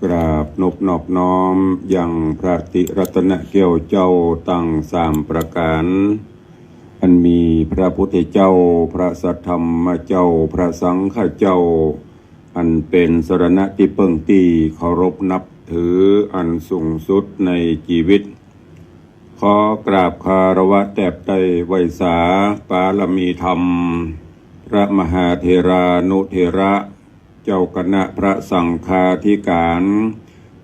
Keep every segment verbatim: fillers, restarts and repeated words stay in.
กราบนบนอบน้อมยังพระติรัตนแก้วเจ้าตังสามประก๋าน อันมีพระพุทธเจ้า พระสัทธรรมเจ้า พระสังฆเจ้า อันเป๋นสรณะตี้เปิ้งตี้เคารพนับถืออันสูงสุดในจีวิต ขอกราบคารวะแตบใต้ไหว้สาปารมีธรรม พระมหาเถรานุเถระ เจ้าคณะพระสังฆาธิก๋าน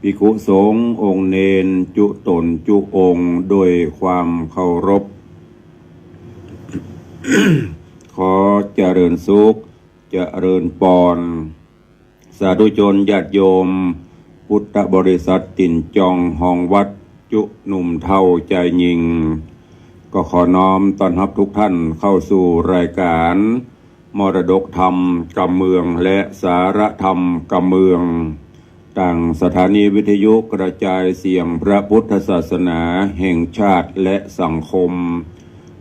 ภิกขุสงฆ์องค์เณรจุ๊ต๋นจุ๊องค์ด้วยความเคารพ ขอเจริญสุข เจริญปอน สาธุชนญาติโยม พุทธบริษัทตี๋นจองฮองวัดจุ๊หนุ่มเฒ่าจายญิง ก็ขอน้อมต้อนฮับทุกท่านเข้าสู่รายก๋าน มรดกธรรมกำเมืองและสาระธรรมกำเมือง ตางสถานีวิทยุกระจายเสียงพระพุทธศาสนาแห่งชาติและสังคม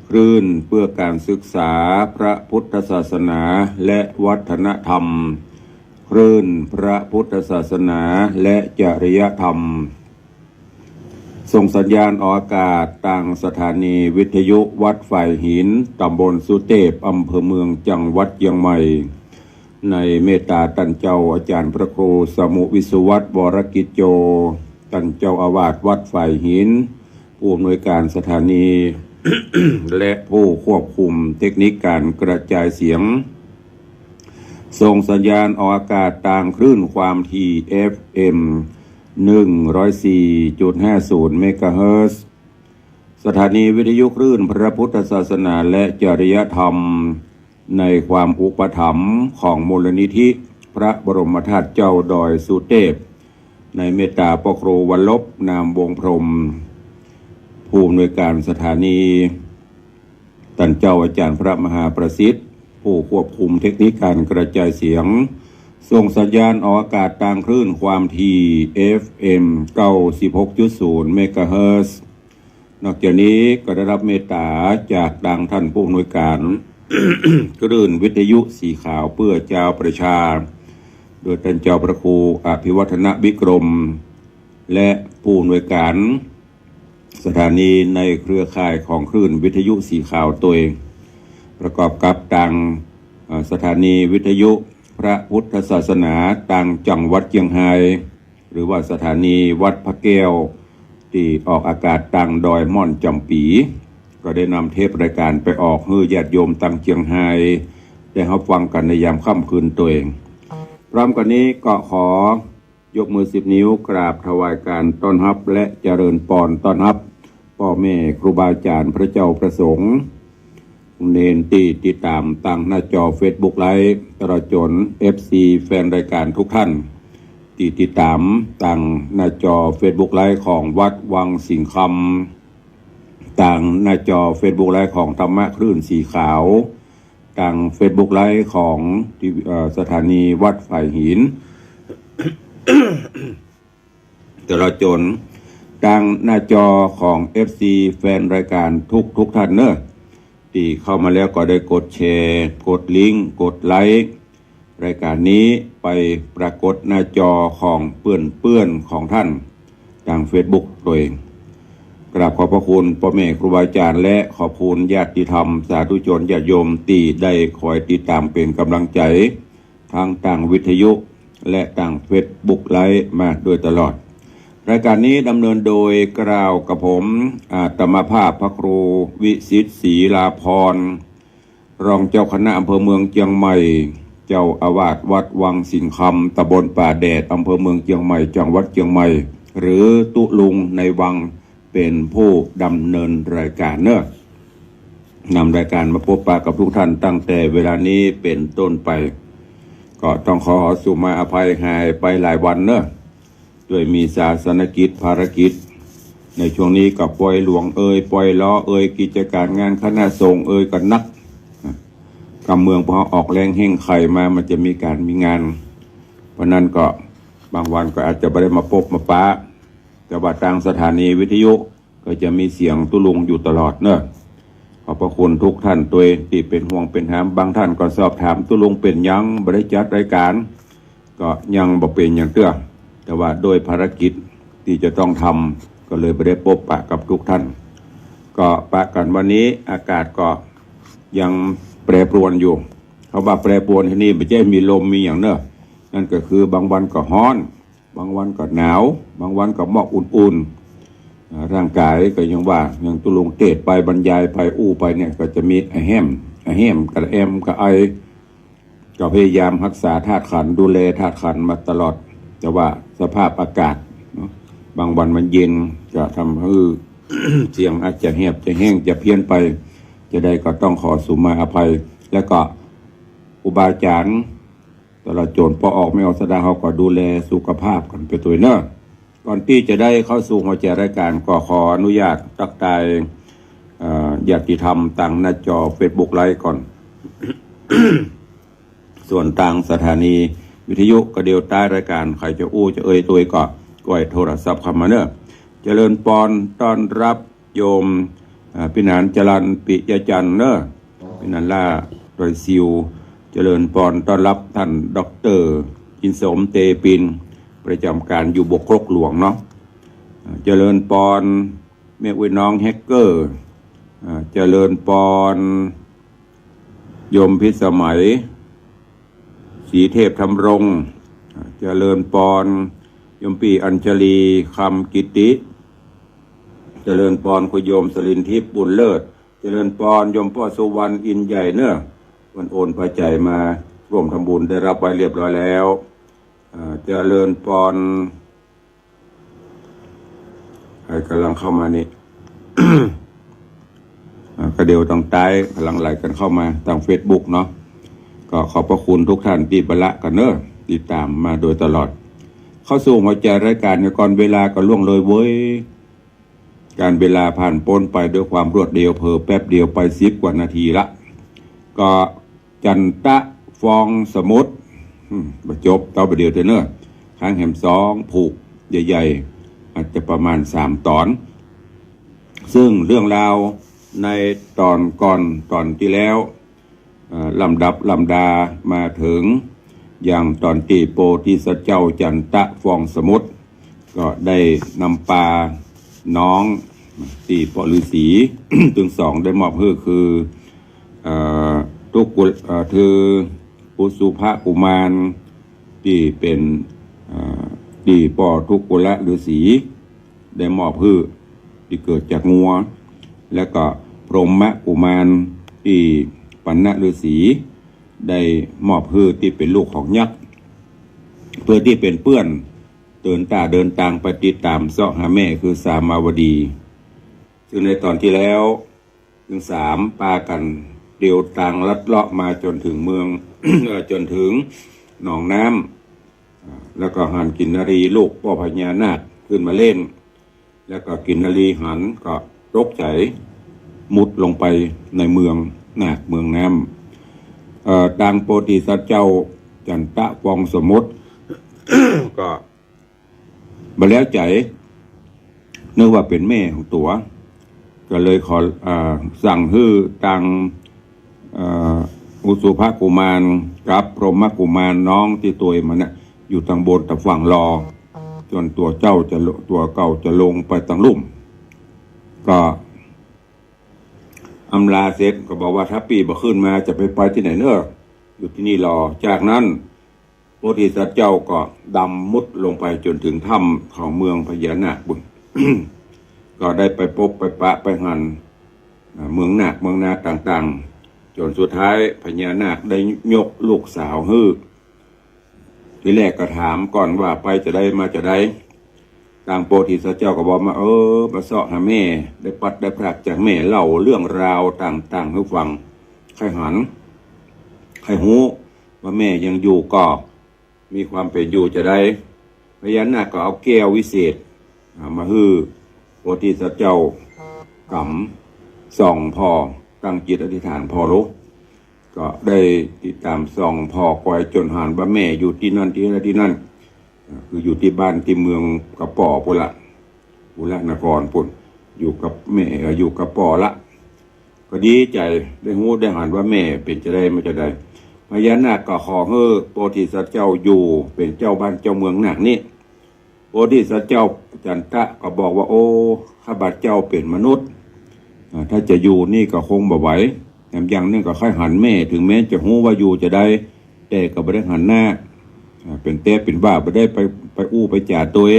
คลื่นเพื่อการศึกษาพระพุทธศาสนาและวัฒนธรรม คลื่นพระพุทธศาสนาและจริยธรรม ส่งสัญญาณออกอากาศตางสถานีวิทยุวัดฝายหิน ตำบลสุเตพ อำเภอเมือง จังหวัดเจียงใหม่ ในเมตตาต้านเจ้าอาจ๋ารย์พระครูสมุห์ วิศวัตร วรกิจโจ ต้านเจ้าอาวาสวัดฝายหิน ผู้อำนวยการสถานี และผู้ควบคุมเทคนิคการกระจายเสียง ส่งสัญญาณออกอากาศตางคลื่นความถี่ เอฟเอ็ม หนึ่งร้อยสี่จุดห้าศูนย์ เมกะเฮิรตซ์ สถานีวิทยุคลื่นพระพุทธศาสนาและจริยธรรม ในความอุปถัมภ์ของมูลนิธิพระบรมธาตุเจ้าดอยสุเตพ ในเมตตาพระครูวัลลภ นามวงศ์พรหม ผู้อำนวยการสถานี ต้านเจ้าอาจ๋ารย์พระมหาประสิทธิ์ ผู้ควบคุมเทคนิคการกระจายเสียง ส่งสัญญาณออกอากาศตางคลื่นความถี่ เอฟเอ็ม เก้าสิบหกจุดศูนย์ เมกะเฮิรตซ์ นอกจากนี้ก็ได้ฮับเมตตาจากตางท่านผู้อำนวยการ คลื่นวิทยุสีขาวเพื่อจาวประชา โดยต้านเจ้าพระครูอภิวัฒนวิกรม และผู้อำนวยการสถานีในเครือข่ายของคลื่นวิทยุสีขาวตวย ประกอบกับตาง เอ่อ สถานีวิทยุพระพุทธศาสนาตางจังหวัดเจียงฮาย หรือว่าสถานีวัดพระแก้ว ตี้ออกอากาศตางดอยม่อนจำปี๋ ก็ได้นำเทปรายการไปออกหื้อญาติโยมตางเจียงฮาย ได้ฮับฟังกั๋นในยามค่ำคืนตวย พร้อมกั๋นนี้ก็ขอยกมือสิบนิ้วกราบถวายการต้อนฮับและเจริญปอนต้อนฮับ ป้อแม่ครูบาอาจ๋ารย์พระเจ้าพระสงฆ์ เณรตี้ติดต๋ามตางหน้าจอเฟซบุ๊กไลฟ์ ตลอดจ๋น เอฟซี แฟนรายการทุกท่าน ตี้ติดต๋ามตางหน้าจอเฟซบุ๊กไลฟ์ของวัดวังสิงห์คำ ตางหน้าจอเฟซบุ๊กไลฟ์ของธรรมะคลื่นสีขาว ตางเฟซบุ๊กไลฟ์ของที่ เอ่อ สถานีวัดฝายหิน ตลอดจ๋นตางหน้าจอของ เอฟซี แฟนรายการทุกๆ ท่านเน่อ ตี้เข้ามาแล้วก็ได้กดแชร์ กดลิงก์ กดไลก์ รายการนี้ไปปรากฏหน้าจอของเปื้อนๆ ของท่านตางเฟซบุ๊กตวย กราบขอบพระคุณป้อแม่ครูบาอาจ๋ารย์ และขอบคุณญาติธรรมสาธุชนญาติโยมตี้ได้คอยติดต๋ามเป๋นก๋ำลังใจ๋ ตังตางวิทยุและตางเฟซบุ๊กไลฟ์มาโดยตลอด รายการนี้ดำเนินโดยกล่าวกับผม อาตมาภาพพระครูวิสิทธิ์ ศรีลาภรณ์ รองเจ้าคณะอำเภอเมืองเจียงใหม่ เจ้าอาวาสวัดวังสิงห์คำ ตำบลป่าแดด อำเภอเมืองเจียงใหม่ จังหวัดเจียงใหม่ หรือตุ๊ลุงในวัง เป๋นผู้ดำเนินรายการเน่อ นำรายการมาปบปะกับทุกท่านตั้งแต่เวลานี้เป๋นต้นไป ก็ต้องขอสุมาอภัยหายไปหลายวันเน่อ ด้วยมีศาสนกิจภารกิจ ในช่วงนี้ก็ปอยหลวงเอย ปอยหลอเอย กิจก๋านงานคณะสงฆ์เอยก็หนัก กำเมืองพอออกแฮงแฮงใค่มา มันจะมีก๋านมีงาน เพราะนั้นก็บางวันก็อาจจะบ่ได้มาปบมาปะ แต่ว่าตางสถานีวิทยุก็จะมีเสียงตุ๊ลุงอยู่ตลอดเน่อ ขอบพระคุณทุกท่านตวยตี้เป๋นห่วงเป๋นหาม บางท่านก็สอบถามตุ๊ลุงเป๋นหยังบ่ได้จัดรายการ ก็ยังบ่เป๋นหยังเตื้อ แต่ว่าโดยภารกิจตี้จะต้องทำ ก็เลยบ่ได้ปบปะกับทุกท่าน ก็ปะกั๋นวันนี้ อากาศก็ยังแปรปรวนอยู่ คำว่าแปรปรวนตี้นี่บ่ใจ้มีลมมีหยังเน่อ นั่นก็คือบางวันก็ฮ้อน บางวันก็หนาว บางวันก็เมาะอุ่นๆ อ่า ร่างก๋ายก็ยังว่า อย่างตุ๊ลุงเตสน์ไปบรรยายไปอู้ไปเนี่ย ก็จะมีอะแห้ม อะแห้มกะแอมกะไอ ก็พยายามฮักษาธาตุขันธ์ ดูแลธาตุขันธ์มาตลอด แต่ว่าสภาพอากาศเนาะ บางวันมันเย็น ก็ทำหื้อ เสียงอาจจะแหบจะแห้งจะเพี้ยนไป จะใดก็ต้องขอสุมาอภัย แล้วก็ครูบาอาจ๋ารย์ ตลอดจ๋นป้อออกแม่ออกสะดา เฮาก็ดูแลสุขภาพกั๋นไปตวยเน่อ ก่อนตี้จะได้เข้าสู่หัวใจ๋รายก๋าน ก็ขออนุญาตตั๊กตาย เอ่อ ญาติธรรมตางหน้าจอเฟซบุ๊กไลฟ์ก่อน ส่วนตางสถานีวิทยุก็เดี่ยวต๊ายรายก๋าน ใผจะอู้จะเอ่ยตวยก็ก้อยโทรศัพท์เข้ามาเน่อ เจริญปอน ต้อนรับโยม อ่า พิหารจรัญ ปิยะจันทร์เน่อ พิหารล่าดอยซิว เจริญปอน ต้อนรับต้านด็อกเตอร์ อินสม เตปิน ประจ๋ำก๋านอยู่บกครกหลวงเนาะ อ่า เจริญปอน แม่อุ๊ยน้องแฮกเกอร์ อ่า เจริญปอน โยมพิสมัย ศรีเทพธำรง อ่า เจริญปอน โยมปี้อัญชลี คำกิติ เจริญปอน คุณโยมสลินทิพย์ บุญเลิศ เจริญปอน โยมป้อสุวรรณ อินใหญ่เน่อ เปิ้นโอนปัจจัยมาร่วมทำบุญ ได้รับไว้เรียบร้อยแล้ว อ่า เจริญปอน ใผก่ำลังเข้ามานี่ อ่า ก็เดี่ยวตางใต้ก่ำลังไหลกั๋นเข้ามาตางเฟซบุ๊กเนาะ ก็ขอบพระคุณทุกท่านตี้บ่ละกั๋นเน่อ ติดต๋ามมาโดยตลอด เข้าสู่หัวใจ๋รายก๋านเนี่ย ก่อนเวลาก็ล่วงเลยเว้ย ก๋านเวลาผ่านป๊นไปด้วยความรวดเร็ว เผลอแป๊บเดียวไปสิบกว่านาทีละ ก็จันตะฟองสมุทร อืม บ่จบ เต้าบ่าเดี่ยวเตื้อเน่อ ค้างแหมสองผูกใหญ่ๆ อาจจะประมาณสามต๋อน ซึ่งเรื่องราวในต๋อนก่อน ต๋อนตี้แล้ว เอ่อ ลำดับลำดามาเถิง อย่างต๋อนตี้โพธิสัตว์เจ้าจันตะฟองสมุทร ก็ได้นำปาน้องตี้ป้อฤๅษีตึงสองได้มอบหื้อคือ เอ่อ ทุกกุล เอ่อ คืออุสุภกุมารตี้เป๋น เอ่อ ตี้ป้อทุกกุลฤๅษีได้มอบหื้อ ตี้เกิดจากงัว แล้วก็พรหมกุมารตี้ปัณณฤๅษีได้มอบหื้อตี้เป๋นลูกของยักษ์ เปื้อตี้เป๋นเปื้อนเดินต้าเดินตางไปติดต๋ามเซาะหาแม่คือสามาวดี ซึ่งในต๋อนตี้แล้วตึงสามปากั๋นเตียวตางลัดเลาะมาจนเถิงเมือง เอ่อ จนเถิงหนองน้ำ อ่า แล้วก็หันกินนรีลูกป้อพญานาคขึ้นมาเล่น แล้วก็กินนรีหันก็ตกใจ๋มุดลงไปในเมืองนาคเมืองน้ำ เอ่อ ตางโพธิสัตว์เจ้าจันตะฟองสมุทร ก็ บ่แล้วใจ๋ นึกว่าเป๋นแม่ของตั๋ว ก็เลยขอ อ่า สั่งหื้อตาง เอ่อ อุสุภกุมารกับพรหมกุมารน้องตี้ตวยมาเนี่ย อยู่ตางบนตะฝั่งรอ จ๋นตั๋วเจ้าจะล- ตั๋วเก่าจะลงไปตางลุ่ม ก็อำลาเสร็จก็บอกว่า ถ้าปี้บ่ขึ้นมาจะไปไปตี้ไหนเน่อ อยู่ตี้นี่รอ จากนั้น โพธิสัตว์เจ้าก็ดำมุดลงไปจ๋นเถิงถ้ำของเมืองพญานาคบุญ ก็ได้ไปปบไปปะไปหัน อ่า เมืองนาคเมืองนาคต่างๆ จ๋นสุดท้ายพญานาคได้ยกลูกสาวหื้อ ทีแรกก็ถามก่อนว่าไปจะใดมาจะใด ตางโพธิสัตว์เจ้าก็บอกมา เออ มาเซาะหาแม่ ได้พลัดได้พรากจากแม่ เล่าเรื่องราวต่างๆ หื้อฟัง ใค่หัน ใค่ฮู้ว่าแม่ยังอยู่ก็มีความเป๋นอยู่จะใด พญานาคก็เอาแก้ววิเศษ อ่า มาหื้อโพธิสัตว์เจ้ากำส่องผ่อ ตั้งจิตอธิษฐานผ่อโลก ก็ได้ติดต๋ามส่องผ่อคอยจ๋นหันว่าแม่อยู่ตี้นั่นตี้นั่นตี้นั่น อ่า คืออยู่ตี้บ้านตี้เมืองกะป๋อปุ้นละ ปุระนครปุ้น อยู่กับแม่ เอ่อ อยู่กะป๋อละ ก็ดีใจ๋ ได้ฮู้ได้หันว่าแม่เป๋นจะใดมาจะใด พญานาคก็ขอหื้อโพธิสัตว์เจ้าอยู่เป๋นเจ้าบ้านเจ้าเมืองนาคนี้ โพธิสัตว์เจ้าจันทะก็บอกว่า โอ้ ข้าพเจ้าเป๋นมนุษย์ อ่า ถ้าจะอยู่นี่ก็คงบ่ไหว แถมอย่างนึ่งก็ใค่หันแม่ เถิงแม้จะฮู้ว่าอยู่จะใด แต่ก็บ่ได้หันหน้า อ่า เป๋นแต๊เป๋นว่าบ่ได้ไป ไปอู้ไปจ๋าตวย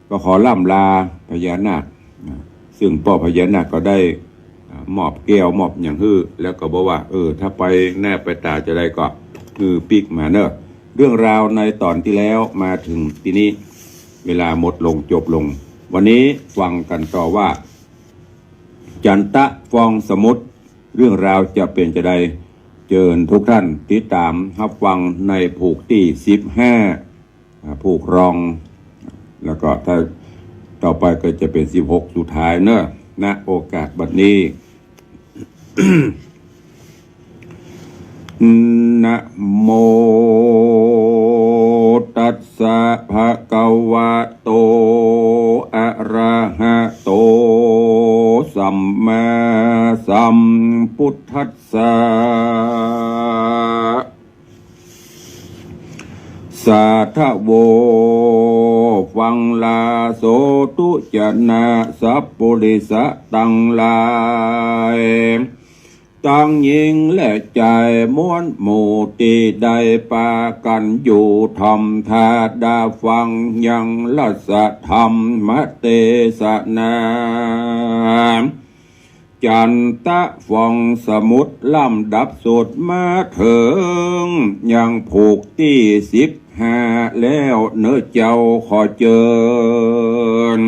ก็ขอล่ำลาพญานาค อ่า ซึ่งป้อพญานาคก็ได้ อ่า มอบแก้วมอบหยังหื้อ แล้วก็บอกว่า เออ ถ้าไปแน่ไปต๋าจะใดก็หื้อปิ๊กมาเน่อ เรื่องราวในต๋อนตี้แล้วมาเถิงตี้นี้ เวลาหมดลงจบลง วันนี้ฟังกั๋นต่อว่า จันทะฟ้องสมุทร เรื่องราวจะเป๋นจะใด เจิญทุกท่านติดต๋ามฮับฟังในผูกตี้สิบห้า อ่า ผูกรอง แล้วก็ถ้าต่อไปก็จะเป๋นสิบหกสุดท้ายเน่อ ณ โอกาสบัดนี้ นะโมตัสสะ ภะคะวะโต อะระหะโต สัมมาสัมพุทธัสสะ สาธะโว ฟังลาโสตุจะนะสัพปุริสะตังหลาย ตังญิงและจายมวลหมู่ตี้ได้ปากั๋นอยู่ถ่อมท่าดาฟังยังรัสธรรมเตสนา จันทะฟ้องสมุทรลำดับสุดมาเถิงยังผูกตี้สิบห้าแล้วเน่อเจ้าขอเจิญ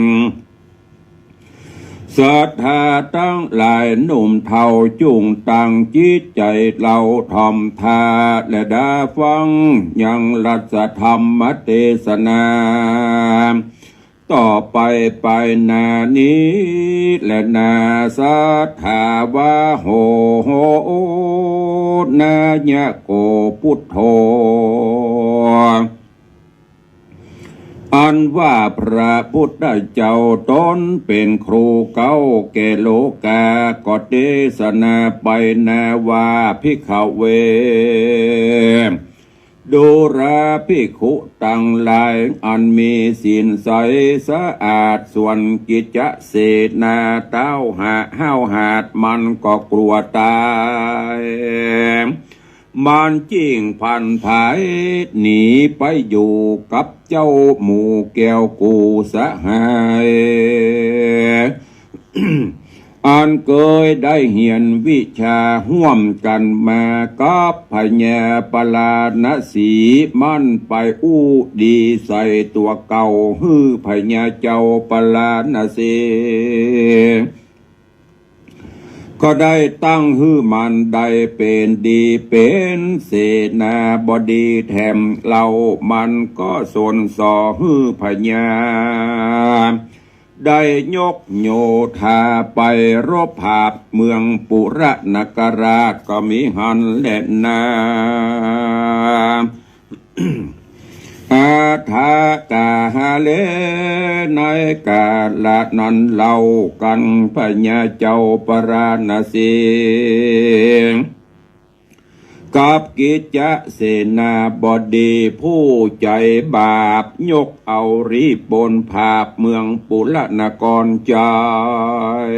ศรัทธาตังหลายหนุ่มเฒ่าจุ่งตั้งจิตใจ๋เล่าถ่อมท่าและดาฟังยังรัสธรรมเตสนา ต่อไปไปหน้านี้แลนา สัทธาวาโห นายโก ปุทโธ อันว่าพระพุทธเจ้าต๋นเป๋นครูเก๊าแก่โลกา ก็เตสนาไปนาว่า ภิกขเว ดูราภิกขุตังหลาย อันมีศีลใสสะอาด ส่วนกิจจเสนาเต๊าหากห้าวหาด มันก็กลัวต๋าย มันจึ่งผันผายหนีไปอยู่กับเจ้าหมู่แก้วกู้สหาย อันเกยได้เฮียนวิชาฮ่วมกั๋นมากับพญาปาราณสี มันไปอู้ดีใส่ตั๋วเก่าหื้อพญาเจ้าปาราณสี ก็ได้ตั้งหื้อมันได้เป๋นดีเป๋นเสนาบดีแถมเล่า มันก็สนส่อหื้อพญา ได้ยกโยธาไปรบผาบเมืองปุระนคราชก็มีหั้นแลนา อัฏฐกาหะเล ในกาละนั้นเล่ากั๋น พญาเจ้าปาราณสี กับกิจจเสนาบดีผู้ใจ๋บาป ยกเอารีบนผาบเมืองปุระนครจาย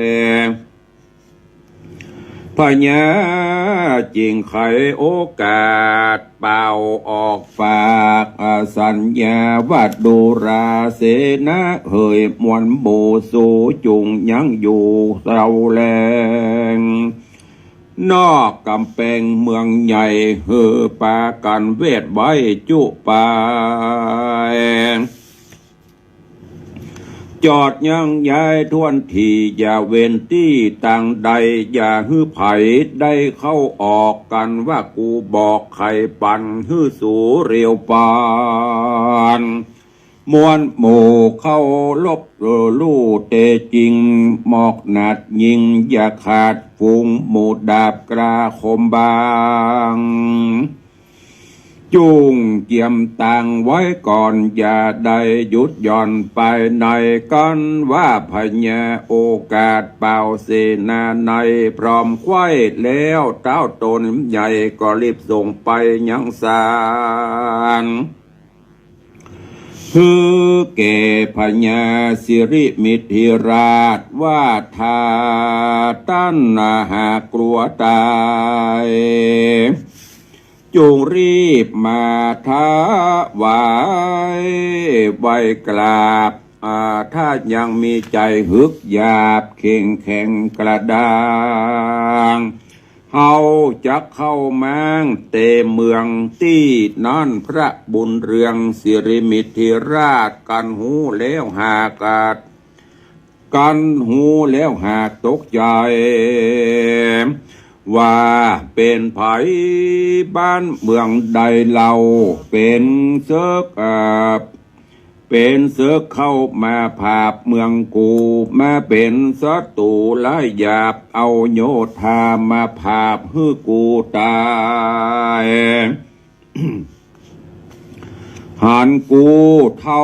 พญาจึ่งไขโอกาสเป่าออกปากสัญญาว่า ดูราเสนาเหย มวลหมู่สูจุ่งยังอยู่เซาแล นอกก๋ำแปงเมืองใหญ่ หื้อปากั๋นเวทไว้จุไป จอดยั้งย้ายถ้วนถี่ อย่าเว้นตี้ตางใด อย่าหื้อใผได้เข้าออกกั๋น ว่ากูบอกไขปันหื้อสูเรียวปาน มวลหมู่เคารพรู้เต๊จริง มอกหนาดยิ่งอย่าขาดฝูง หมู่ดาบกล้าคมบาง จุ่งเกียมตางไว้ก่อน อย่าได้หยุดหย่อนไปไหนกั๋น ว่าพญาโอกาสเป่าเสนาในพร้อมไขว้แล้ว เต๊าต๋นใหญ่ก็รีบส่งไปยังศาล หื้อแก่พญาสิริมิถิราชว่า ถ้าต้านหากกลัวต๋าย จุ่งรีบมาถวายไหว้กราบ อ่า ถ้ายังมีใจ๋หึกหยาบเข้มแข็งกระด้าง เฮาจักเข้าม้างเตะเมืองตี้นั่น พระบุญเรืองสิริมิถิราชกั๋นฮู้แล้วหากกั๋น กั๋นฮู้แล้วหากตกใจ๋ ว่าเป๋นใผบ้านเมืองใดเล่า เป๋นเสิก อ่า เป๋นเสิกเข้ามาผาบเมืองกู มาเป๋นศัตรู๋ร้ายหยาบ เอาโยธามาผาบหื้อกูต๋าย หันกูเฒ่า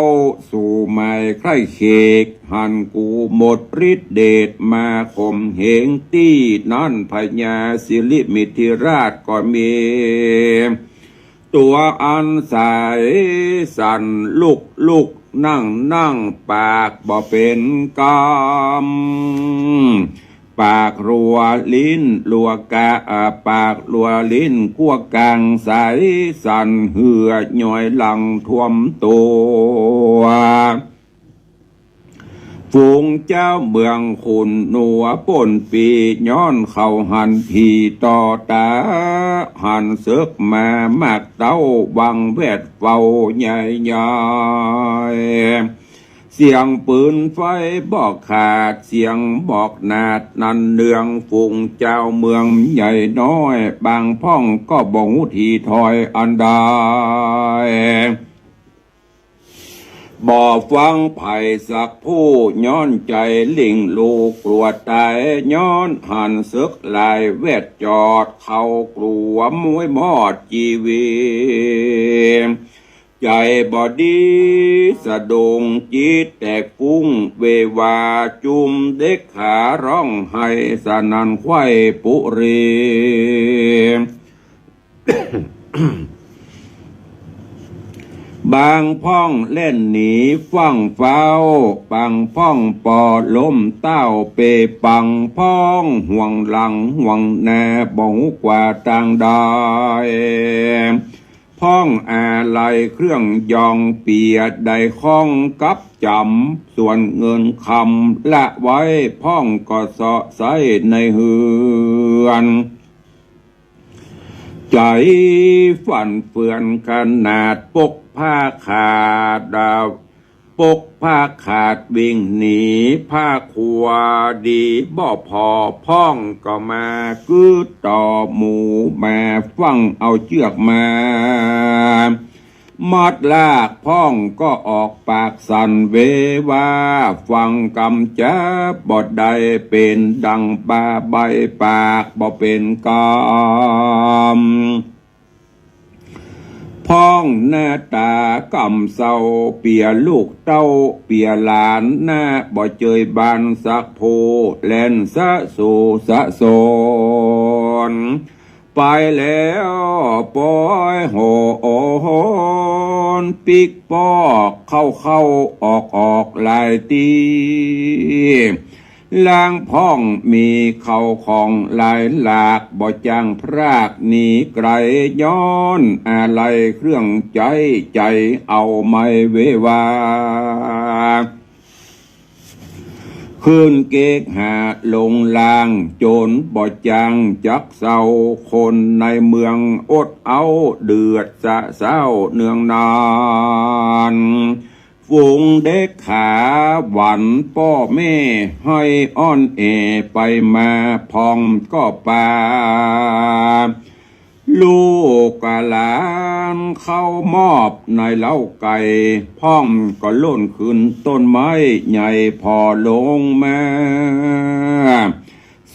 สู่ไม้ใคร่เขก หันกูหมดฤทธิ์เดชมาข่มเหงตี้นั่น พญาสิริมิถิราชก็มี ตั๋วอันใสสันลุกลุกนั่งนั่ง ปากบ่เป๋นกำ ปากลัวลิ้นลัวกะ อ่า ปากลัวลิ้นกั๊วกาง ใสสันเหื่อย้อยหลั่งท่วมตั๋ว ฝูงเจ้าเมืองขุนหนัวป้นปี้ ย้อนเขาหันผีต่อต๋า หันเสิกมามากเต้า วังแวดเฝ้าใหญ่ใหญ่ เสียงปืนไฟบ่ขาด เสียงหมอกหนาดนันเนือง ฝูงเจ้าเมืองใหญ่น้อย บางพ่องก็บ่ฮู้ทีถอยอันใด บ่ฟังใผสักผู้ ย้อนใจ๋หลิ้งลู่กลัวต๋าย ย้อนหันเสิกหลายแวดจอด เขากลัวมวยมอดจีวี ใจ๋บ่ดีสะดุ้ง จิตแตกฟุ้งเววา จุมเด็กขาฮ้องไห้สนั่นไขว้ปุรี บางพ่องแล่นหนีฟั่งฟ้าว บางพ่องปอล้มเต้าเปปัง พ่องห่วงหลังห่วงหน้า บ่ฮู้กว่าตางใด พ่องอาลัยเครื่องยองเปียได้ข้องกับจ๋ำ ส่วนเงินคำละไว้ พ่องก็เซาะใส้ในเฮือน ใจ๋ฟั่นเฟือนขนาด ปกผ้าขาด ปกผ้าขาดวิ่งหนี ผ้าครัวดีบ่พอ พ่องก็มากื๊ดต่อหมู่ มาฟั่งเอาเจื้อกมา มัดลาก พ่องก็ออกปากสั่นเววา ฟังกำจ๋าบ่ได้เป๋นดังบาใบ้ ปากบ่เป๋นกำ พ่องหน้าต๋ากำเศร้า เปียลูกเต้าเปียหลาน หน้าบ่เจยบานสักผู้ แล่นสะโสสะสน ไปแล้วปอยโหน ปิ๊กปอกเข้าเข้าออกออกหลายตี้ ลางพ่องมีเข้าของหลายหลาก บ่จ้างพรากหนีไก๋ ย้อนอาลัยเครื่องใจ๊ ใจ๋เอาไม่เววา ขึ้นเก๊กหาลงล่าง โจรบ่จ้างจักเศร้า คนในเมืองอดเอาเดือดสะเซ้าเนืองนาน ฝูงเด็กขาหวันป้อแม่ ห้อยอ้อนแอ่ไปมา พ่องก็ปา ลูกกับหลานเข้ามอบในเล้าไก่ พ่องก็ล่นขึ้นต้นไม้ใหญ่ผ่อลงมา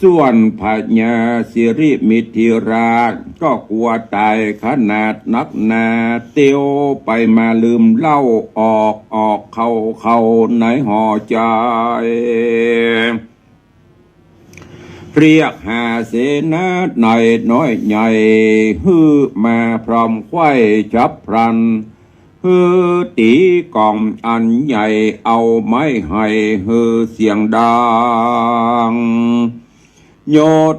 ส่วนพญาสิริมิถิราชก็กลัวต๋ายขนาดนักหนา เตียวไปมาลืมเล่า ออกออกเข้าเข้าในห่อใจ๋ เรียกหาเสนาในน้อยใหญ่ หื้อมาพร้อมไขว้ฉับพลัน หื้อตี๋ก๋องอันใหญ่ เอาไม้ไห่หื้อเสียงดัง โย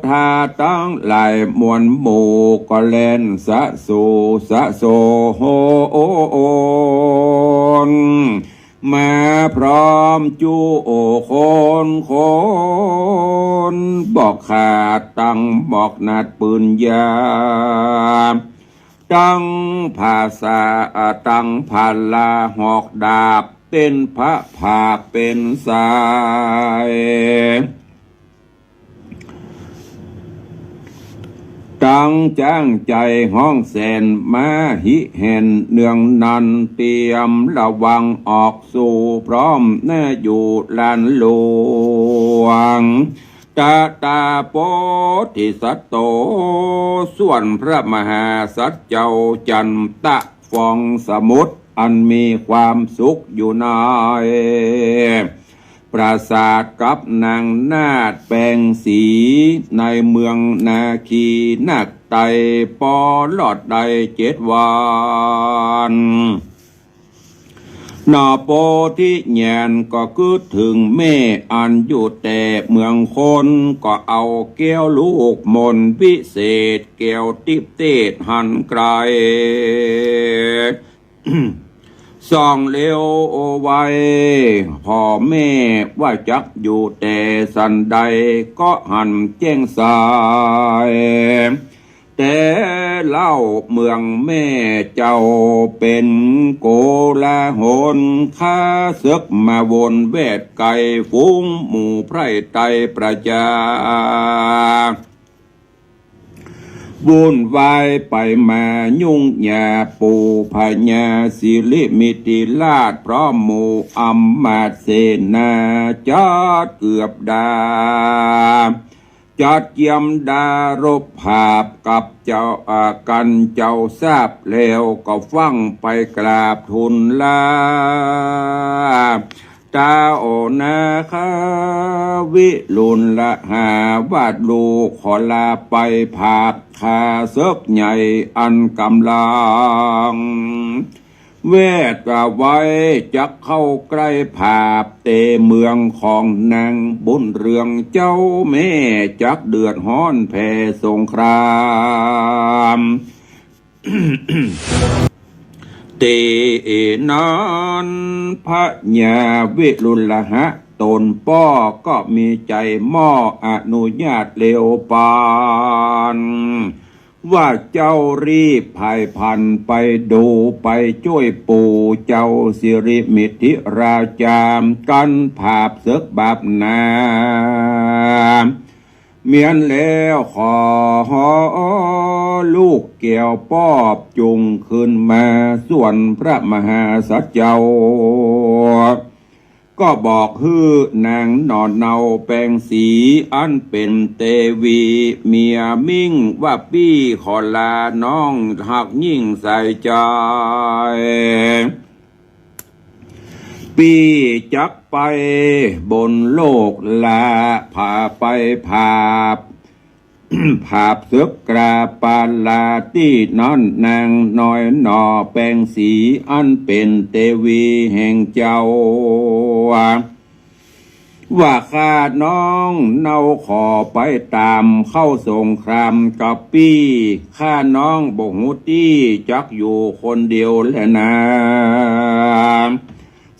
ธาตังหลายมวลหมู่ ก็แล่นสะสูสะโสโหน มาพร้อมจุคนคน บ่ขาดตังหมอกหนาดปืนยาว ตังผาสา ตังผาลาหอกดาบ เป๋นผาผากเป๋นสาย ตังจ๊างใจ๋ฮ้องแสน มาหิแหนเนืองนัน เตรียมระวังออกสู่ พร้อมหน้าอยู่ลานหลวง ตะตาโปธิสัตโต ส่วนพระมหาสัตว์เจ้าจันตะฟองสมุทร อันมีความสุขอยู่ใน ปราสาทกับนางนาฏแปงสี ในเมืองนาคีนักไต่ ปอลอดได้เจ็ดวัน หน่อโพธิญาณก็กึ๊ดเถิงแม่อันอยู่แต่เมืองคน ก็เอาแก้วลูกมนต์วิเศษ แก้วติ๊บเตศหันไกล ส่องเลียวไว้ พ่อแม่ว่าจักอยู่แต่สันใด ก็หันแจ้งสาย แต่เล่าเมืองแม่เจ้าเป๋นโกลาหล ข้าเสิกมาวนแวดไกล ฝูงหมู่ไพร่ไตรประจา วุ่นวายไปมายุ่งยาก ปู่พญาสิริมิติราช พร้อมหมู่อำมาตย์เสนา จัดเกือบดา จัดเกียมดารบผาบกับเจ้า อ่า กันเจ้าทราบแล้ว ก็ฟั่งไปกราบทูลลา ต๋าโอนาคาวิรุฬหา ว่าลูกขอลาไปผาบ ข้าเสิกใหญ่อันก๋ำลัง แวดไว้จักเข้าใก้ผาบ แต่เมืองของนางบุญเรืองเจ้าแม่ จักเดือดฮ้อนแผ่สงคราม ตี้นั้นพญาวิรุฬหะต๋นป้อก็มีใจ๋มอบอนุญาตเร็วปาน ว่าเจ้ารีบผายพลันไปดูไปจ้วยปู่เจ้าสิริมิติราชา กั๋นผาบเสิกบาปหนา เมียนแล้วขอลูกแก้วปอบจุ่งคืนมา ส่วนพระมหาสัตว์เจ้า ก็บอกหื้อนางหน่อเนาแปงสี อันเป๋นเตวีเมียมิ่ง ว่าปี้ขอลาน้องฮักยิ่งใส่ใจ๋ ปี้จักไปบนโลกลา ผาไปผาบ ผาบเสิกกราบปาลาตี้นั้น นางน้อยหน่อแปงสี อันเป๋นเตวีแห่งเจ้า ว่าข้าน้องเนาขอไปต๋ามเข้าสงครามกับปี้ ข้าน้องบ่ฮู้ตี้จักอยู่คนเดียวแลนา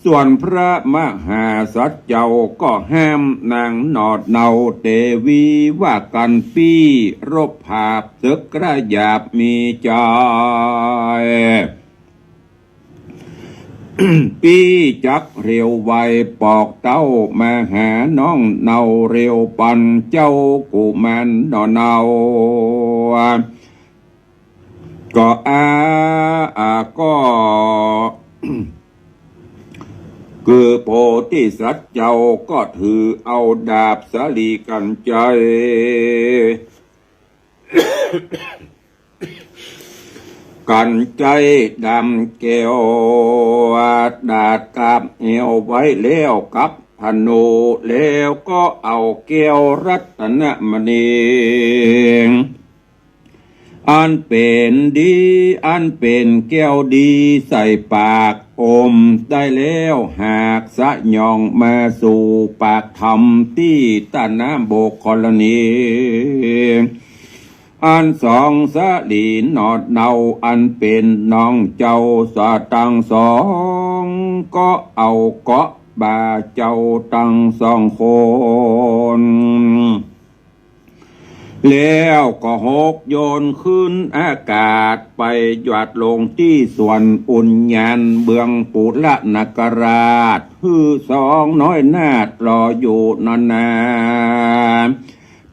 ส่วนพระมหาสัตว์เจ้าก็ห้ามนางหน่อเนาเตวี ว่ากั๋นปี้รบผาบเสิกกระหยาบมีใจ๋ ปี้จักเร็วไวปอกเต้ามาหาน้องเนาเร็วปันเจ้ากุมารหน่อเนา ก็อา อาก็ คือโพธิสัตว์เจ้าก็ถือเอาดาบสาลีกัญไชย กัญไชยดำแก้ว ดาดกาบแอวไว้แล้วกับธนู แล้วก็เอาแก้วรัตนมณี อันเป๋นดี อันเป๋นแก้วดีใส่ปาก อมได้แล้วหากสยองมาสู่ปากธรรมตี้ต้านน้ำบกกรณี อันสองสลีหนอดเนา อันเป๋นน้องเจ้าสาตังสอง ก็เอาเกาะบ่าเจ้าตังสองคน แล้วก็หกโยนขึ้นอากาศไปหยาดลงตี้สวนอุญญาณเมืองปุระนคราช หื้อสองน้อยนาฏรออยู่นั้นนา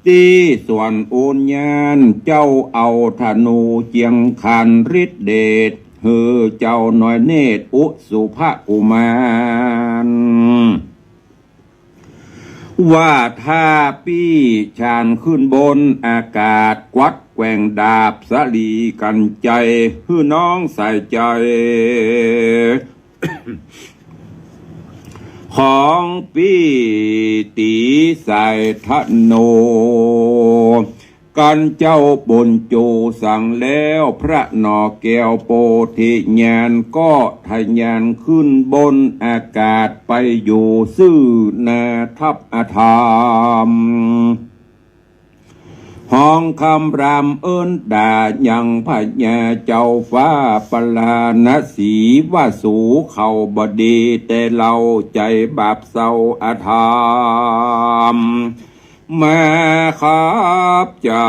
ตี้สวนอุญญาณเจ้าเอาธนูเจียงขันฤทธิ์เดช หื้อเจ้าน้อยเนตรอุสุภกุมาร ว่าถ้าปี้ชานขึ้นบนอากาศ กวัดแกว่งดาบสลีกัญไชย หื้อน้องใส่ใจ๋ ของปี้ตี๋ใส่ธนู กันเจ้าบุญจูสั่งแล้ว พระหน่อแก้วโพธิญาณก็ทะยานขึ้นบนอากาศไปอยู่ซื่อหน้าทัพอธรรม ฮ้องคำรามเอิ้นด่ายังพญาเจ้าฟ้าปราณสี ว่าสูเขาบ่ดีแต่เล่า ใจ๋บาปเศร้าอธรรม มาขับจ๋า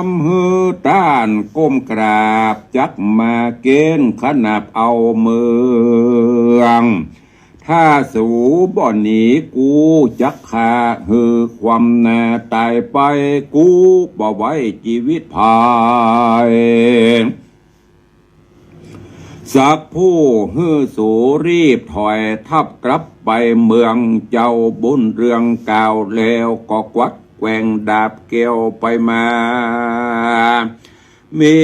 ม หื้อต้านก้มกราบ จักมาเก๋ณฑ์ขนาบเอาเมือง ถ้าสูบ่หนีกูจักฆ่าหื้อความนาต๋ายไป กูบ่ไว้จีวิตภาย สักผู้ หื้อสูรีบถอยทัพกลับไปเมือง เจ้าบุญเรืองกล่าวแล้วก็กวัดแกว่งดาบแก้วไปมา มี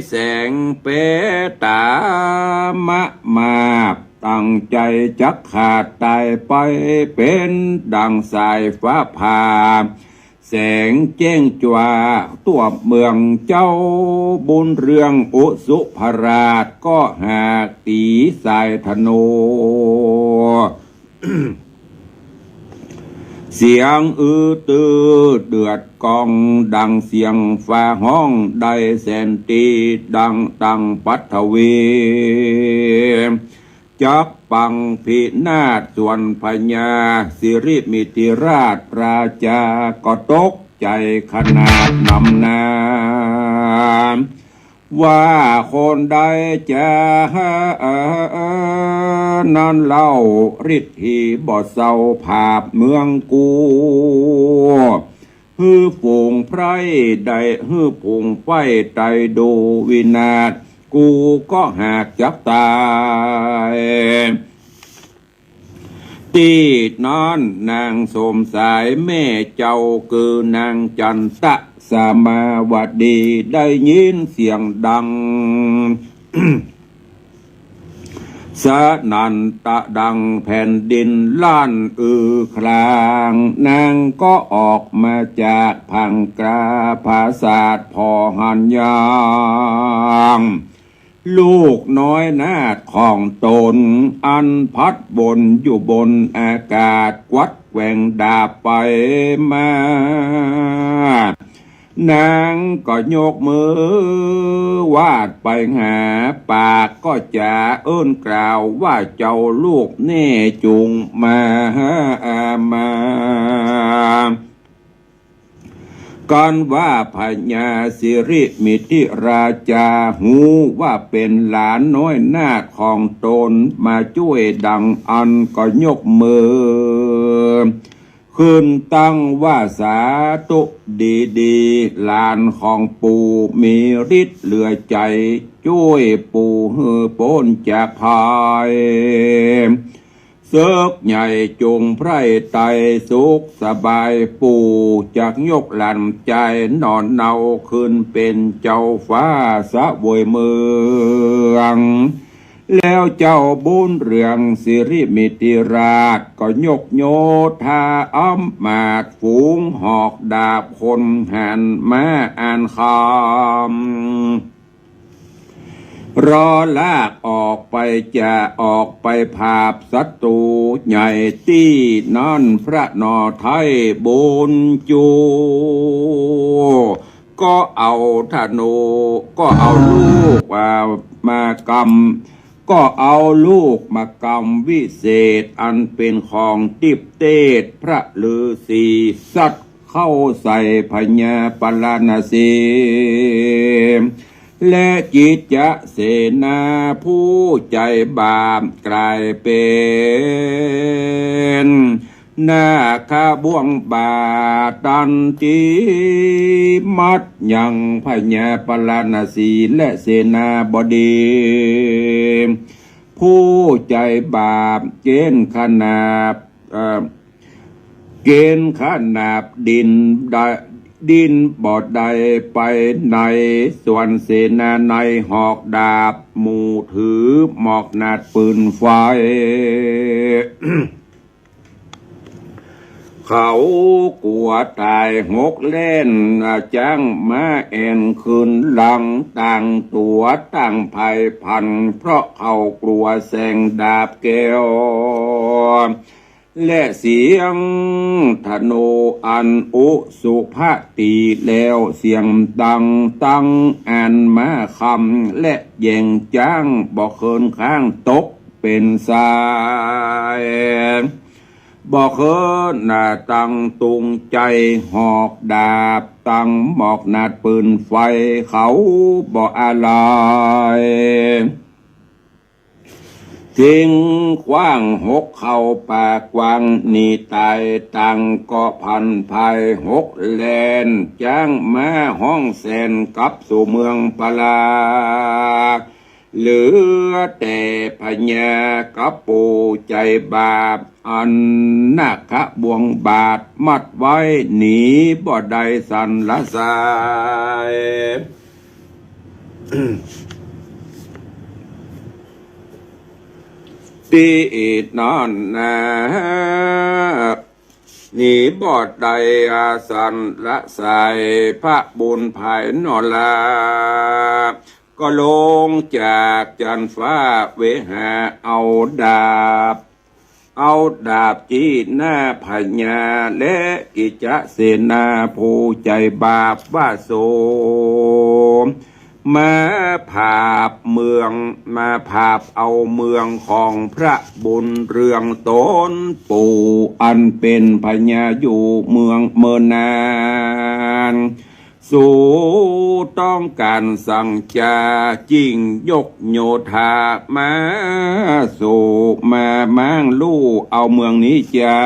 แสงเป๋ต๋ามะมาบ ตั้งใจ๋จักฆ่าต๋ายไป เป๋นดั่งสายฟ้าผ่า แสงแจ้งจ้าทั่วเมือง เจ้าบุญเรืองอุสุภราช ก็หากตี๋สายธนู เสียงอื้อตื้อเดือดก้องดังเสียงฟ้าฮ้อง ได้แสนตีดังตังปัทวี จักปังพินาศ ส่วนพญาสิริมิถิราชราชาก็ตกใจ๋ขนาดนำนา ว่าคนใดจะนั้นเล่า ฤทธีบ่เศร้าผาบเมืองกู หื้อฝูงไพร่ได้ หื้อฝูงไพร่ได้ดูวินาศ กูก็หากจักต๋าย ตี้นั้นนางสมสายแม่เจ้า คือนางจันตะสมาวดี ได้ยินเสียงดังสนั่นตะดังแผ่นดินลั่นอือคลาง นางก็ออกมาจากผางกลาปราสาทผ่อหันยาง ลูกน้อยนาฏของต๋น อันพัดวนอยู่บนอากาศ กวัดแกว่งดาบไปมา นางก็ยกมือวาดไปหา ปากก็จ๋าเอิ้นกล่าวว่า เจ้าลูกแน่จุ่งมาหามา กันว่าพญาสิริมิถิราชา ฮู้ว่าเป๋นหลานน้อยนาฏของต๋น มาจ้วยดังอั้นก็ยกมือขึ้นตั้งว่า สาธุดีๆ หลานของปู่มีฤทธิ์เหลือใจ๋ จ้วยปู่หื้อป๊นจากภัย เสิกใหญ่จุ่งไพร่ไตสุขสบาย ปู่จักยกหลานจายหน่อเนา ขึ้นเป๋นเจ้าฟ้าเสวยเมือง แล้วเจ้าบุญเรืองสิริมิติราชก็ยกโยธาอำมาตย์ ฝูงหอกดาบคนหาญม้าอันคำ รอลากออกไป จะออกไปผาบศัตรูใหญ่ตี้นั่น พระนอไทยบุญจู ก็เอาธนู ก็เอาลูก อ่า มากำ ก็เอาลูกมากำวิเศษ อันเป๋นของติ๊บเตศ พระฤๅษีสัตว์ เข้าใส่พญาปาราณสี และกิจจเสนาผู้ใจ๋บาปกลายเป๋นนาคบ่วงบาดตันที มัดยังพญาปาราณสีและเสนาบดี ผู้ใจ๋บาปเก๋ณฑ์ขนาบ เอ่อ เก๋ณฑ์ขนาบดิ้นได้ ดิ้นบ่ได้ไปไหน ส่วนเสนาในหอกดาบ หมู่ถือหมอกหนาดปืนไฟ เขากั๋วต๋ายหกแล่น จ้างม้าแอ่นคืนหลัง ต่างตั๋วต่างพ่ายพลัน เพราะเขากั๋วแสงดาบแก้ว และเสียงธนูอันอุสุภะตีแล้ว เสียงดังตังอันม้าคำ และแย่งจ้างบ่เคินข้างตกเป๋นสาย บ่เคินหน้าตังตุงใจ๋หอกดาบ ตังหมอกหนาดปืนไฟ เขาบ่อาลัย ทิ้งขว้างหกเข้าป่ากว้างหนีต๋าย ต่างก็พลันพ่ายหกแล่น จ้างม้าฮ้องแสนกลับสู่เมืองปารา เหลือแต่พญากับผู้ใจ๋บาป อันนาคบ่วงบาดมัดไว้ หนีบ่ได้สันละสาย ตี้นั่นนา หนีบ่ได้สันละสาย พระบุญภายนอลา ก็ลงจากจันฟ้าเวหา เอาดาบ เอาดาบจี้หน้าพญาและกิจจเสนาผู้ใจ๋บาปว่า โสมมาผาบเมือง มาผาบเอาเมืองของพระบุญเรืองต๋นปู่ อันเป๋นพญาอยู่เมืองเมินนาน สูต้องก๋านสังจา จึ่งยกโยธามาสู่ มาม้างลู่เอาเมืองนี้จา